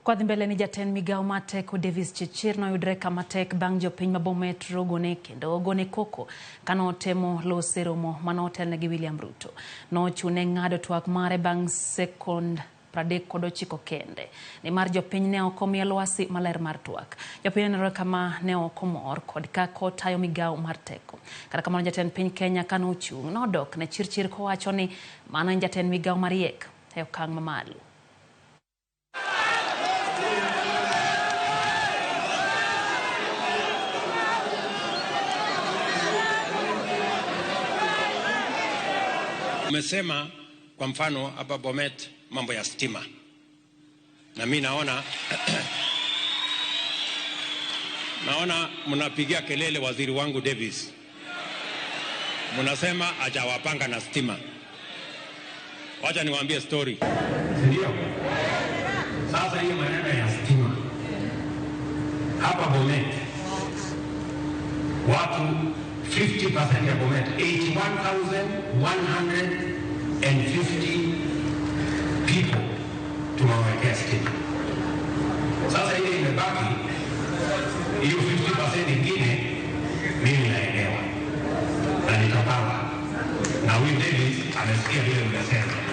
Kwadhi mbele ni jatend migawo mar teko Davis Chirchir noyudre kama tek bang' jopiny ma Bomet rogone kendo gone koko kanotemo lose romo manotelne gi William Ruto. Nochune ng'ado twak mare bang' sekond 39 kende nimar jopiny ne ok omiye lwasi maler mar twak. Jopiny nenore kama ne ok omor kod kaka otayo migawo mar teko. Kata kamano jatend piny Kenya kanochung' nodok ne Chirchir kowacho ni mano en jatend migawo mariek e okang' mamalo. Umesema kwa mfano hapa Bomet mambo ya stima, na mi naona naona mnapigia kelele waziri wangu Davis, mnasema hajawapanga na stima. Wacha niwaambie story, ndio sasa hiyo maneno ya stima hapa Bomet, watu 50% ya Bomet, 81,150 people tumewawekea stima. Sasa ile imebaki hiyo 50% ingine, mimi naelewa na nitapanga, na huyu Davis amesikia vile mmesema.